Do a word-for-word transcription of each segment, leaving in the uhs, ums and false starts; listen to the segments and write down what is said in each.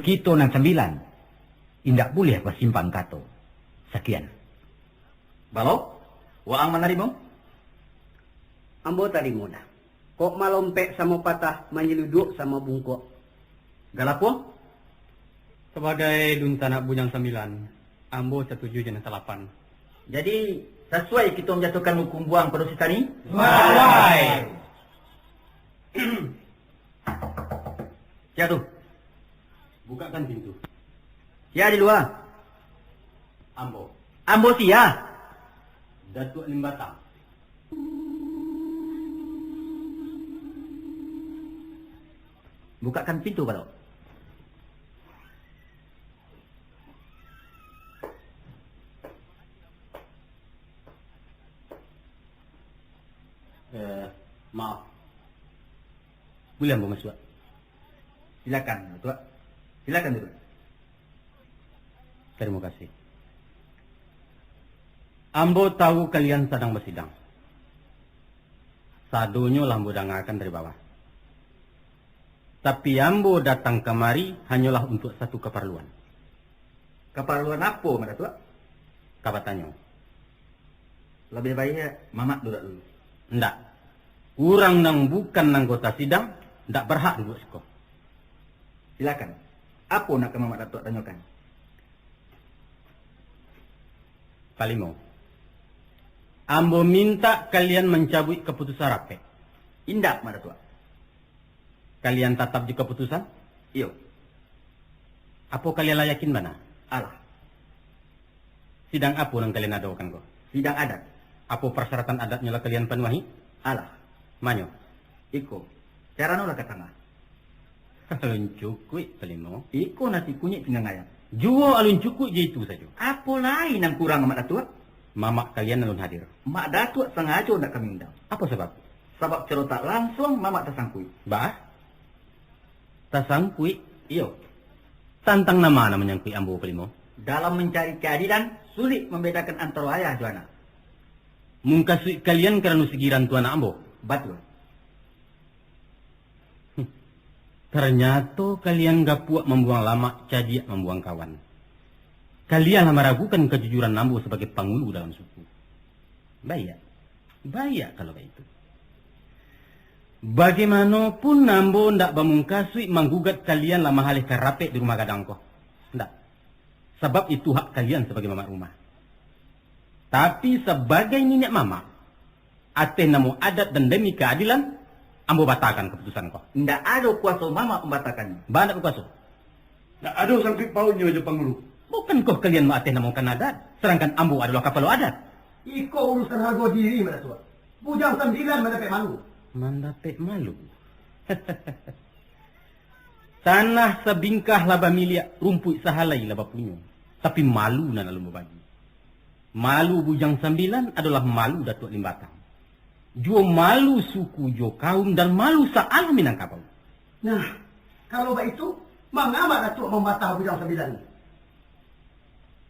kito nan sambilan, indak buliah basimpang kato. Sakian. Balo, waang manarimo? Ambo tarimo dah. Kok malompek samo patah, manyeluduak samo bungkuak. Galapo? Sabagai dunsanak Bujang Sambilan, ambo satuju jo nan salapan. Jadi, sasuai kito manjatuahkan hukum buang pado si tani? Sasuai. Sia tu? Bukakan pintu. Sia di lua? Ambo. Ambo sia? Datuak Limbatang. Bukakan pintu, Balok. Eh, maaf. Buliah ambo masuak? Silakan, Datuak. Silakan duduak. Tarimo kasih. Ambo tahu kalian sadang basidang. Sadonyo lah ambo dangakan dari bawah. Tapi, ambo datang kamari hanyolah untuak satu kaparluan. Kaparluan apo, Mak Datuak? Ka batanyo. Labiah baiak Mamak duduak dulu. Ndak. Urang nan bukan anggota sidang, ndak barhak duduak siko. Silakan. Apo nan ka Mamak Datuak tanyokan? Palimo, ambo mintak kalian mancabuik kaputusan rapek. Indak, Mak Datuak. Kalian tatap jo kaputusan? Iyo. Apo kalian lah yakin bana? Alah. Sidang apo nan kalian adokan ko? Sidang adat. Apo parsyaratan adatnyo lah kalian panuahi? Alah. Manyo? Iko, carano lah ka tangah. Alun cukuik, Palimo. Iko nasi kunyik pinggang ayam. Juo alun cukuik jo itu sajo. Apo lai nan kurang, Mak Datuak? Mamak kalian alun hadir. Mak Datuak sangajo ndak kami undang. Apo sabab? Sabab caro tak langsuang Mamak tasangkuik. Bah? Tasangkuik? Iyo. Tantang nan ma nan manyangkuik ambo, Palimo? Dalam mancari kaadilan, sulik mambedakan antaro ayah jo anak. Mungkasuik kalian karano si Giran tu anak ambo? Batua. Hmm. Tarnyato kalian gapuak mambuang lamak, cadiak mambuang kawan. Kalian lah maragukan kajujuran ambo sabagai pangulu dalam suku. Baiak. Baiak kalau baitu. Bagaimanopun, ambo ndak bamungkasuik manggugat kalian lah mahalehkan rapek di rumah gadang ko. Ndak. Sabab itu hak kalian sabagai mamak rumah. Tapi, sabagai niniak mamak, ateh namo adat dan demi kaadilan, ambo batakan kaputusan ko. Ndak ado kuaso Mamak mambatakannyo. Ba ndak bakuaso? Ndak ado sangkuik pauiknyo jo pangulu. Bukankoh kalian maatehnamakan adat, sadangkan ambo adolah kapalo adat? Iko urusan hargo diri, Mak Datuak. Bujang Sambilan mandapek malu. Mandapek malu? Tanah sabingkah lah bamiliak, rumpuik sahalai lah bapunyo, tapi malu nan alun babagi. Malu Bujang Sambilan adolah malu Datuak Limbatang, juo malu suku jo kaum, dan malu sa-alam Minangkabau. Nah, kalau baitu, manga Mak Datuak mambatah Bujang Sambilan?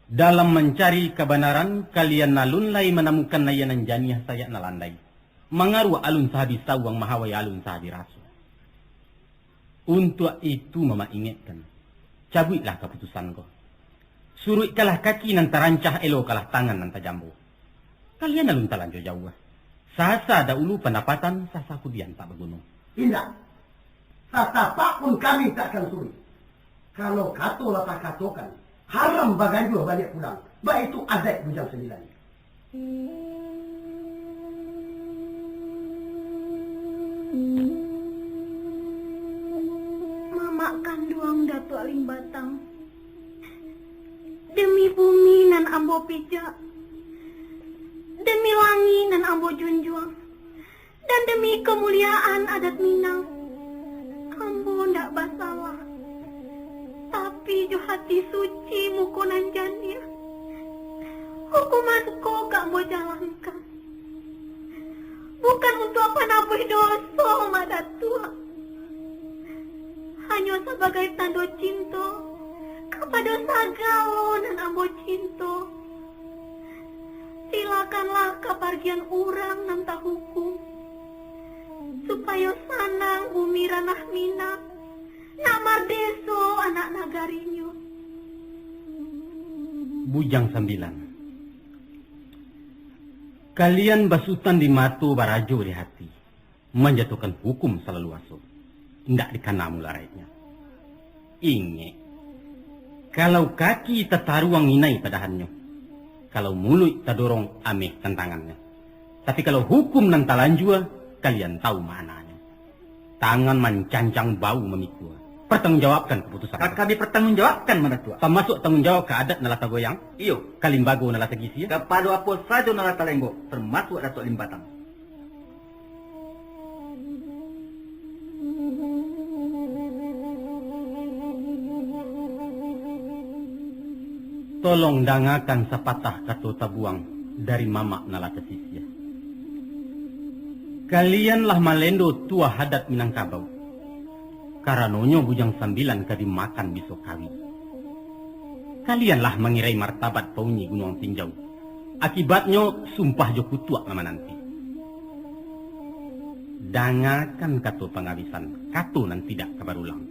Dalam mancari kabanaran, kalian alun lai manamukan aia nan janiah, sayak nan landai. Mangaruak alun sahabih sawuang, mahawai alun sahabih raso. Untuak itu, Mamak ingekkan, cabuiklah kaputusan ko. Suruikkanlah kaki nan tarancah, elokanlah tangan nan tajambo. Kalian alun talanjua jauah. Sasa dahulu pandapatan, sasa kudian tak baguno. Indak. Satapak pun kami takkan suri. Kalau kato lah takatokan, haram baganjua baliak pulang. Baitu adaik Bujang Sambilan. Mamak kanduang Datuak Limbatang, demi bumi nan ambo pijak, demi langik nan ambo junjuang, dan demi kamuliaan adat Minang, ambo ndak basalah. Tapi jo hati suci, muko nan janiah, hukuman ko ka ambo jalankan. Bukan untuak panabuih doso, Mak Datuak. Hanyo sabagai tando cinto kapado sagalo nan ambo cinto. Silakanlah kapargian urang nan tahukum, supayo sanang bumi ranah Minang, Nak mardeso anak nagarinyo. Bujang Sambilan. Kalian basutan di mato, barajo di hati, manjatuahkan hukum salalu aso, indak dikana mularaiknyo. Ingek, kalau kaki tataruang inai padahannyo, kalau muluik tadorong ameh tantangannyo. Tapi kalau hukum nan talanjua, kalian tahu maknanyo. Tangan mancancang, bau mamikua. Pertanggungjawabkan kaputusan. Ka kami pertanggungjawabkan, Mandatuak. Tamasuak tanggung jawab ka adat nan lah tagoyang? Iyo. Ka limbago nan lah tagisia? Kapado apo sajo nan lah talenggok, tamasuak Datuak Limbatang. Tolong dangakan sapatah kato tabuang dari mamak nan lah tasisia. Kalian lah malendo tuah adat Minangkabau. Karanonyo Bujang Sambilan ka dimakan biso kawi. Kalian lah mangirai martabat paunyi Gunuang Tinjau. Akibatnyo, sumpah jo kutuak nan mananti. Dangakan kato pangabisan, kato nan tidak ka barulang.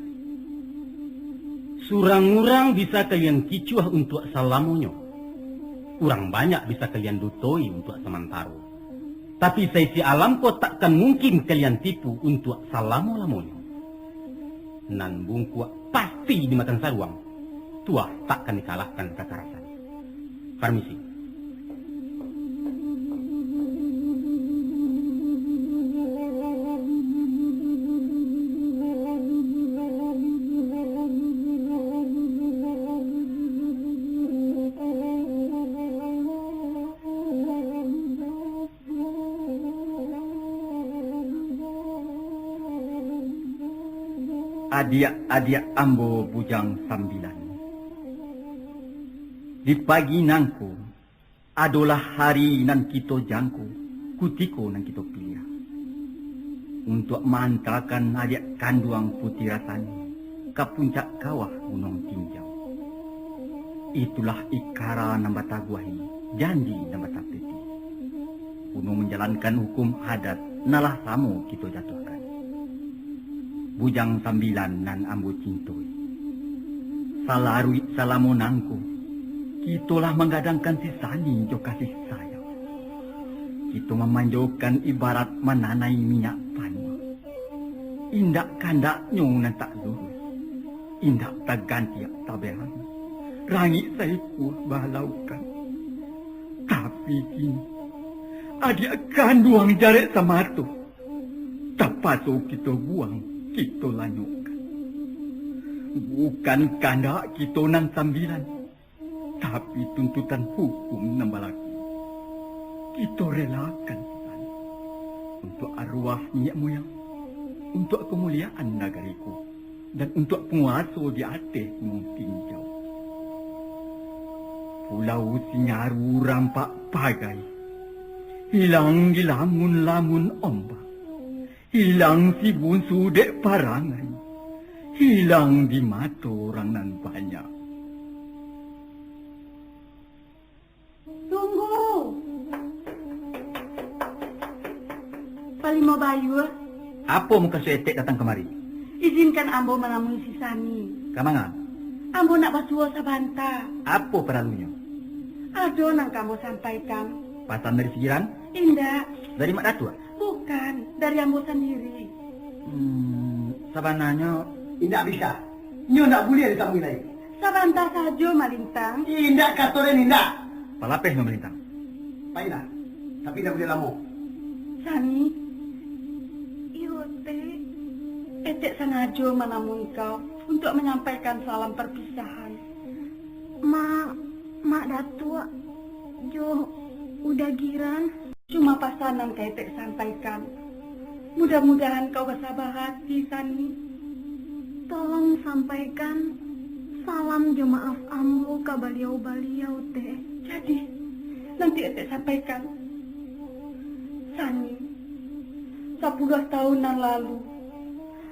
Surang urang bisa kalian kicuah untuak salamonyo. Urang banyak bisa kalian dutoi untuak samantaro. Tapi saisi alam ko takkan mungkin kalian tipu untuak salamo-lamonyo. Nan bungkuak pasti dimakan saruang. Tuah takkan dikalahkan kakarasan. Parmisi. Adiak-adiak ambo Bujang Sambilan. Di pagi nangko adolah hari nan kito jangko, kutiko nan kito piliah, untuak maantakan adiak kanduang Puti Rasani ka puncak kawah Gunuang Tinjau. Itulah ikara nan bataguahi, janji nan batapeti, untuak manjalankan hukum adat nan lah samo kito jatuahkan. Bujang Sambilan nan ambo cintoi, salaruik salamo nangko, kito lah manggadangkan si Sani jo kasih sayang. Kito mamanjokan ibarat mananai minyak panuah. Indak kandaknyo nan tak luruih, indak tagantiak taberang, rangik saikua bahalaukan. Tapi kini, adiak kanduang jarek samato, tapaso kito buang, kito lanyokkan. Bukan kandak kito nan sambilan, tapi tuntutan hukum nan balaku. Kito relakan sinan untuak aruah niniak moyang, untuak kamuliaan nagari ko, dan untuak panguaso di ateh Gunuang Tinjau. Pulau Sinyaru rampak pagai, hilang di lamun-lamun ombak. Hilang si Bunsu dek parangai, hilang di mato urang nan banyak. Tunggu! Palimo Bayua. Apo mukasuik etek datang kamari? Izinkan ambo manamui si Sani. Ka manga? Ambo nak basuo sabanta. Apo paralunyo? Ado nan ka ambo sampaikan. Pasan dari Sigirang? Indak. Dari Mak Datuak? Bukan, dari ambo sandiri. Hmm, sabananyo. Indak bisa. Nyo indak buliah ditamui lai. Sabanta sajo, Malintang. Indak, kato den indak. Palapeh nyo, Malintang. Pailah, tapi indak buliah lamo. Sani. Iyo, Tek. Etek sangajo manamui kau untuak manyampaikan salam parpisahan. Mak, Mak Datuak jo Uda Giran. Cuma pasan nan ka etek sampaikan. Mudah-mudahan kau basaba hati, Sani. Tolong sampaikan salam jo maaf ambo ka baliau-baliau, Tek. Jadi, nanti etek sampaikan. Sani, sapuluah tahun nan lalu,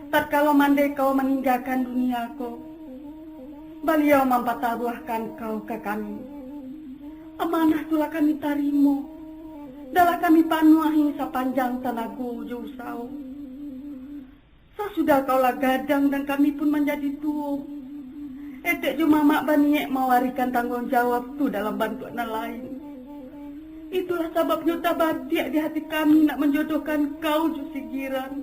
tatkalo mandeh kau maninggakan dunia ko, Baliau mampataruahkan kau ka kami. Amanah tu lah kami tarimo, dan lah kami panuahi sapanjang tanago jo usaho. Sa-, Sudah kau lah gadang dan kami pun manjadi tuo, Etek jo Mamak baniek mawarikan tangguang jawab tu dalam bantuak nan lain. Itulah sababnyo tabatiak di hati kami nak manjodohkan kau jo si Giran.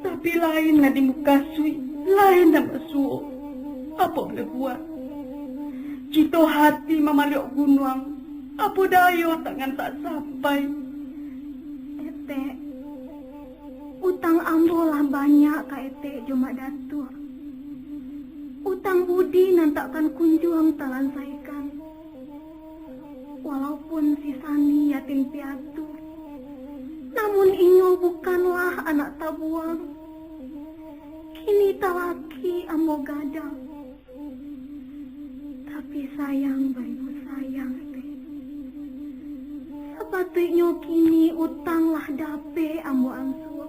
Tapi lain nan dimukasuik, lain nan basuo. Apo boleh buat? Cito hati mamaliok gunuang, apo dayo tangan tak sampai. Etek, utang ambo lah banyak ka Etek jo Mak Datuak. Utang budi nan takkan kunjuang talansaikan. Walaupun si Sani yatim piatu, namun inyo bukanlah anak tabuang. Kini talaki ambo gadang. Tapi sayang, banyak sayang, Etek. Sapatuiknyo kini utang lah dapek ambo ansua.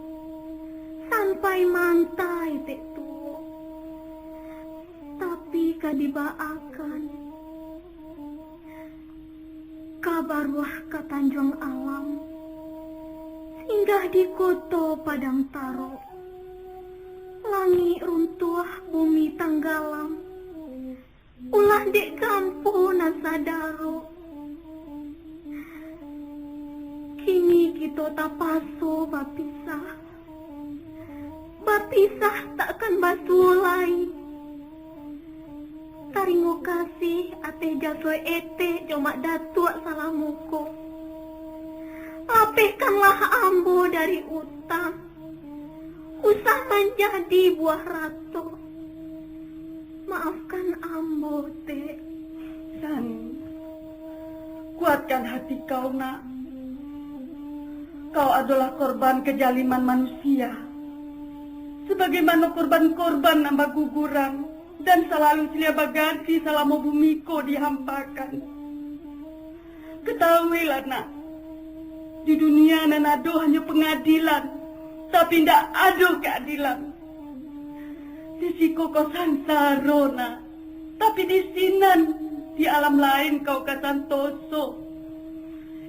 Sampai manta Etek tuo. Tapi ka dibaakan. Ka baruah ka Tanjuang Alam, singgah di koto Padang Tarok. Langik runtuah, bumi tanggalam, ulah dek gampo nan sadaro. Kini kito tapaso bapisah. Bapisah takkan basuo lai. Tarimo kasih ateh jaso Etek jo Mak Datuak salamo ko. Lapehkanlah ambo dari utang. Usah manjadi buah rato. Maafkan ambo, Tek. Sani, kuatkan hati kau, nak. Kau adolah korban kejaliman manusia, sabagaimano korban-korban nan baguguran dan salalu siliah baganti salamo bumi ko dihampakan. Katahuilah, nak, di dunia nan ado hanyo pangadilan, tapi indak ado kaadilan. Di siko ko sansaro, nak, tapi di sinan, di alam lain kau ka santoso.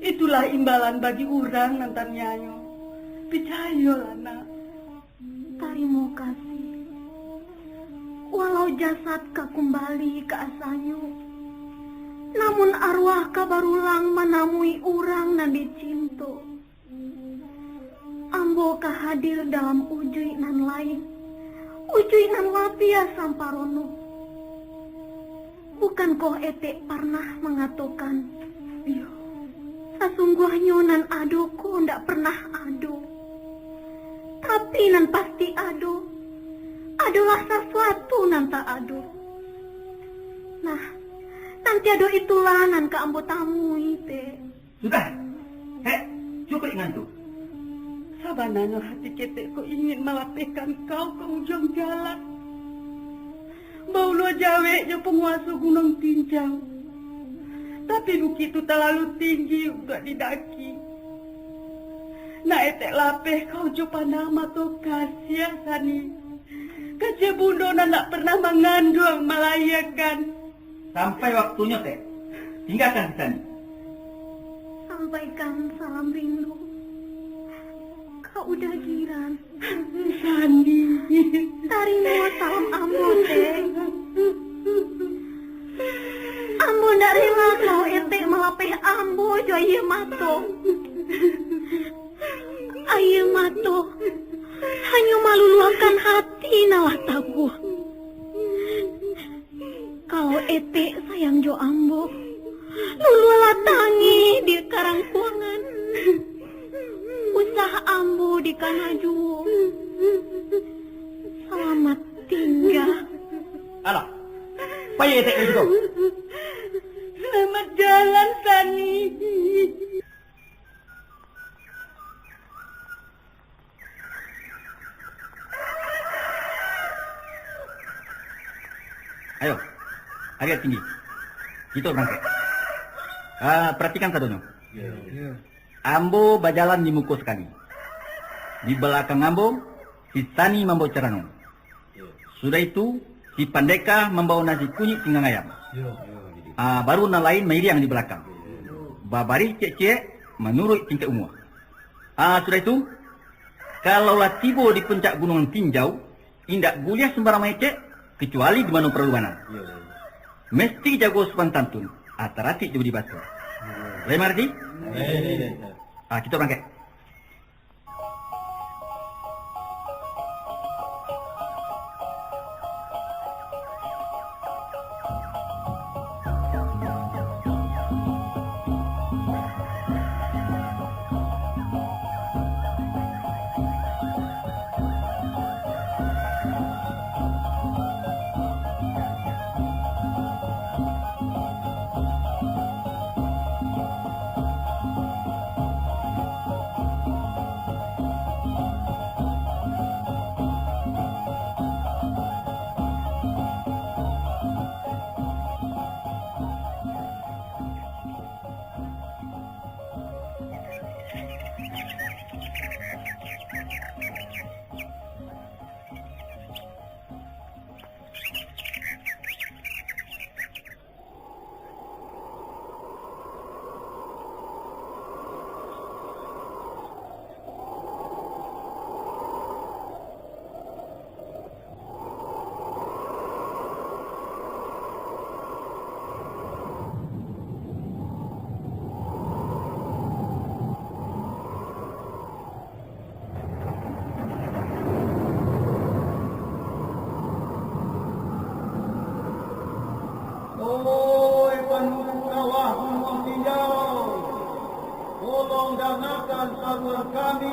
Itulah imbalan bagi urang nan taniayo. Picayolah, nak. Tarimo kasih. Walau jasad ka kumbali ka asalnyo, namun arwah ka barulang manamui urang nan dicinto. Ambo ka hadir dalam ujuik nan lain, ujuik nan labiah samparono. Bukankoh Etek parnah mangatokan, "Iyo, sasungguahnyo nan ado ko ndak pernah ado, tapi nan pasti ado, adolah sasuatu nan tak ado"? Nah, nan tiado itulah nan ka ambo tamui, Tek. Sudah! Hek, cukuik ngantuk! Sabananyo hati ketek ko ingin malapehkan kau ka ujuang jalan. Baulua jawek jo panguaso Gunuang Tinjau, tapi bukik tu talalu tinggi untuak didaki. Nak etek lapeh kau jo panah mato kasiah, Sani. Kecek bundo nan ndak pernah manganduang, malahiakan. Sampai waktunyo, Tek. Tinggakan kisah ni. Sampaikan salam rindu ka Uda Giran. Sani. Tarimo salam ambo, Tek. Ambo ndak rela kalau etek malapeh ambo jo aia mato. Aia mato hanyo maluluahkan hati nan lah taguah. Kalau etek sayang jo ambo, luluahlah tangih di karangkuangan. Usah ambo dikana juo. Salamat tingga. Alah, pai etek dari situ. Salamat jalan, Sani. Ayo, ariak tinggi. Kito barangkek. Ah, paratikan sadonyo. Iyo. Ambo bajalan di muko sakali. Di balakang ambo, si Sani mambao carano. Sudah itu, si Pandeka mambao nasi kunyik pinggang ayam. Ah, baru nan lain mairiang di balakang. Babarih ciek-ciek, manuruik tingkek umua. Ah, sudah itu, Kalau lah tibo di puncak Gunuang Tinjau, indak buliah sumbarang mangecek, kecuali di mano paralu bana. Mesti jago supan santun, ataratik jo budi baso. Lai mangarati? Ah, kito barangkek. Oih panuruik kawah Gunuang Tinjau, tolong dangakan saruan kami.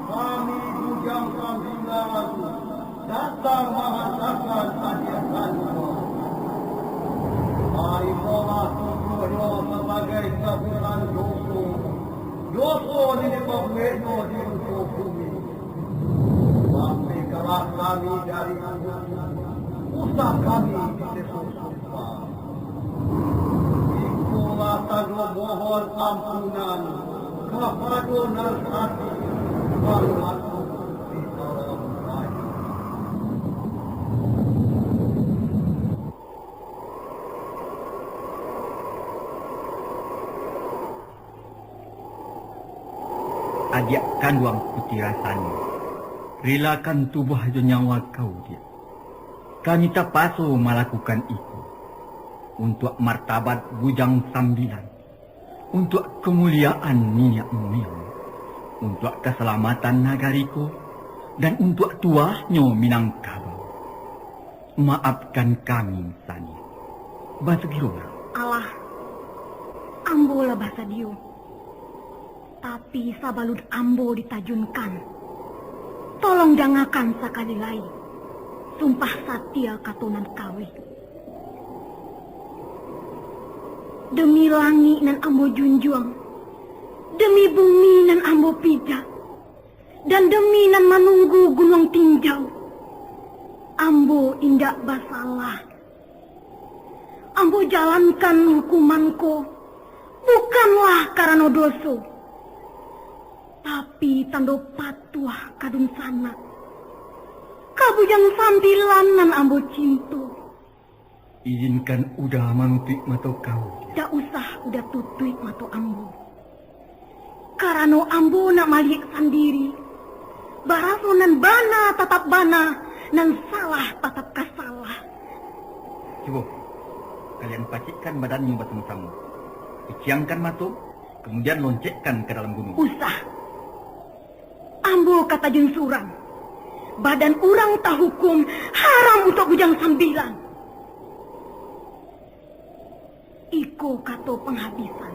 Kami Bujang Sambilan datang mahantakan adiak kandua. Tarimolah tujuahnyo sabagai tabusan doso. Doso nan dipabueknyo di muko bumi. Lapehkanlah kami dari kutuk, usah kami diseso sumpah. Ikolah tando mohon ampunan kapado nan sadih, baraso di dalam rajo. Adiak kanduang Puti Rasani, relakan tubuah jo nyawa kau, Diak. Kami tapaso malakukan iko, untuak martabat Bujang Sambilan, untuak kamuliaan niniak muyang, untuak kasalamatan nagari ko, dan untuak tuahnyo Minangkabau. Maafkan kami, Sani. Basugirolah. Alah, ambo lah basadio. Tapi sabalun ambo ditajunkan, tolong dangakan sakali lai sumpah satia kato nan kaweh. Demi langik nan ambo junjuang, demi bumi nan ambo pijak, dan demi nan manunggu Gunuang Tinjau, ambo indak basalah. Ambo jalankan hukuman ko bukanlah karano doso, tapi tando patuah ka dunsanak, ka Bujang Sambilan nan ambo cinto. Izinkan Uda manutuik mato kau. Dak usah Uda tutuik mato ambo. Karano ambo nak maliek sandiri, baraso nan bana tatap bana, nan salah tatap ka salah. Cubo, kalian pacikkan badannyo basamo-samo. Piciangkan mato, kamudian loncekkan ka dalam gunuang. Usah. Ambo ka tajun surang. Badan urang tahukum haram untuak Bujang Sambilan. Iko kato panghabisan.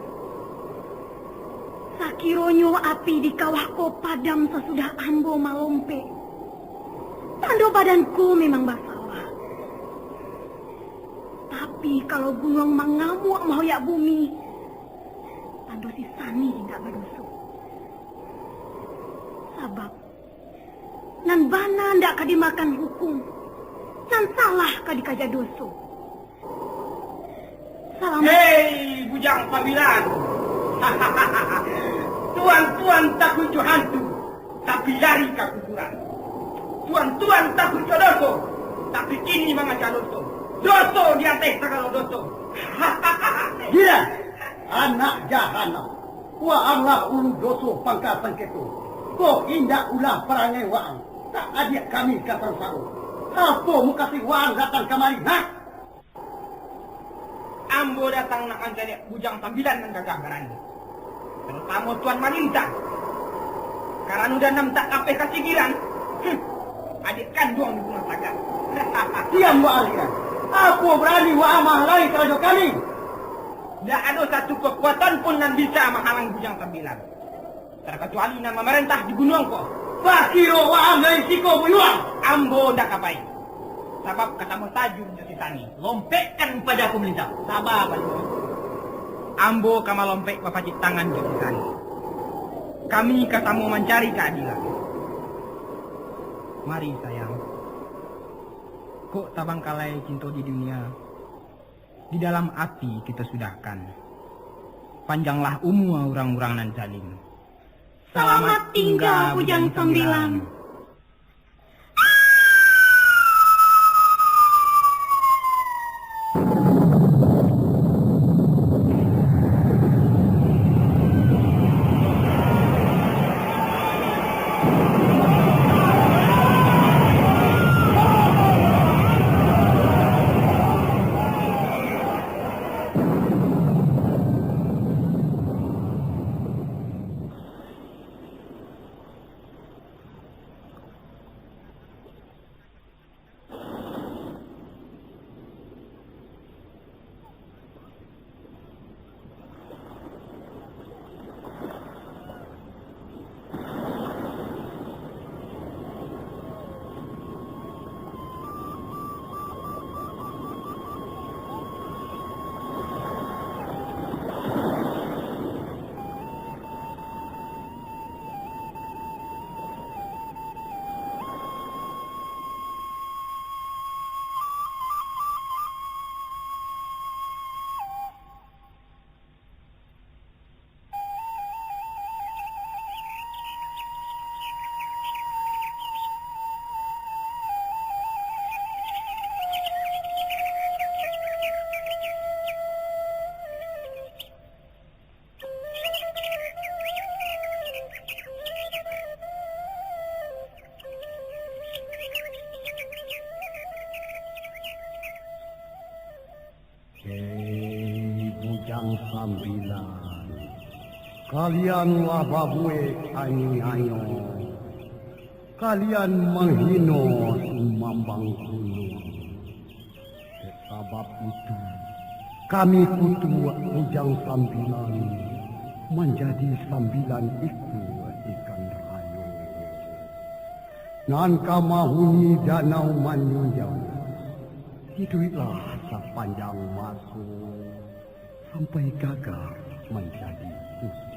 Sakironyo api di kawah ko padam sasudah ambo malompek, tando badan ko memang basalah. Tapi, kalau gunuang mangamuak mahoyak bumi, tando si Sani indak badoso. Sabab, nan bana ndak ka dimakan hukum, nan salah ka dikaja doso. Salamaik. Hei, Bujang Sambilan! Tuan-tuan takuik jo hantu, tapi lari ka kuburan. Tuan-tuan takuik jo doso, tapi kini mangaja doso. Doso di ateh sagalo doso. Gila! Anak jahanam! Kuwaanlah ulu doso pangka sangketo. Ko indak ulah parangai waang, tak adiak kami ka sansaro. Apo mukasuik waang datang kamari, ha? Ambo datang nak mancaliak Bujang Sambilan nan gagah barani, tarutamo Tuan Malintang. Karano danam tak kapeh ka sigiran, hmm, adiak kanduang di rumah tagak. Diam, Mbok Aliran. Apo barani waang mahalangi karajo kami? Ndak ado satu kakuatan pun nan bisa mahalangi Bujang Sambilan, tarkacuali nan mamarentah di gunuang ko. Bakiro waang dari siko buyuang. Ambo ndak ka pai, sabab ka samo tajun jo si Sani. Lompekkan paja ko, Malintang. Saba, Palindang. Ambo ka malompek bapacik tangan jo si Sani. Kami ka samo mancari kaadilan. Mari, sayang. Kok tabangkalai cinto di dunia, di dalam ati kito sudahkan. Panjanglah umua urang-urang nan zalim. Salamat tingga, Bujang Sambilan. Hei, Bujang Sambilan, kalian lah babuek aniayo. Kalian manghino Sumambang Gunung. Sabab itu, kami kutuak Bujang Sambilan manjadi sambilan ikua ikan rayo. Nan ka mahuni Danau Maninjau, iduiklah sapanjang maso, sampai gagah manjadi puti.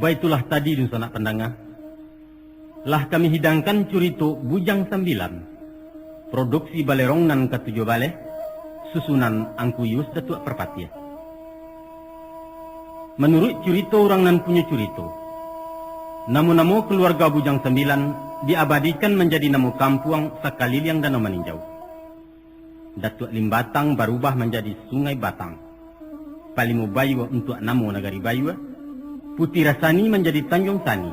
Baitulah tadi, dunsanak pandanga, lah kami hidangkan curito Bujang Sambilan, produksi Balerong nan katujuah baleh, susunan Angku Yus Datuak Parpatiah. Manuruik curito urang nan punyo curito, namo-namo kaluarga Bujang Sambilan diabadikan manjadi namo kampuang sakaliliang Danau Maninjau. Datuak Limbatang barubah manjadi Sungai Batang. Palimo Bayua untuak namo Nagari Bayua. Putiah Sani manjadi Tanjuang Sani.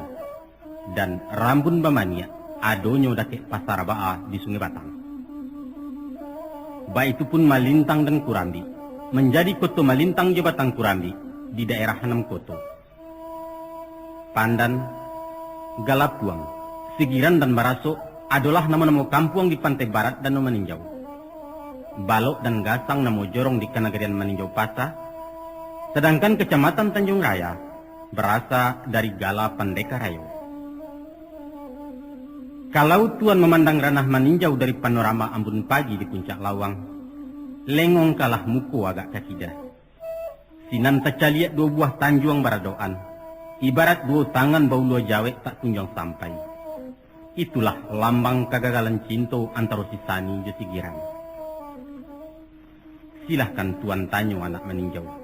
Dan Rambun Bamaniak adonyo dakek Pasa Rabaa di Sungai Batang. Baitu pun Malintang dan Kurambik, manjadi Koto Malintang jo Batang Kurambik, di daerah Anam Koto. Pandan, Galapuang, Sigiran dan Barasok adolah namo-namo kampuang di pantai barat Danau Maninjau. Balok dan Gasang namo jorong di Kanagarian Maninjau Pasa, sadangkan Kacamatan Tanjuang Raya barasa dari gala Pandeka Rayo. Kalau Tuan mamandang ranah Maninjau dari panorama Ambun Pagi di Puncak Lawang, lengongkanlah muko agak ka kida. Sinan tacaliak duo buah tanjuang baradokan, ibarat duo tangan baulua jawek tak kunjuang sampai. Itulah lambang kagagalan cinto antaro si Sani jo si Giran. Silahkan Tuan tanyo anak Maninjau.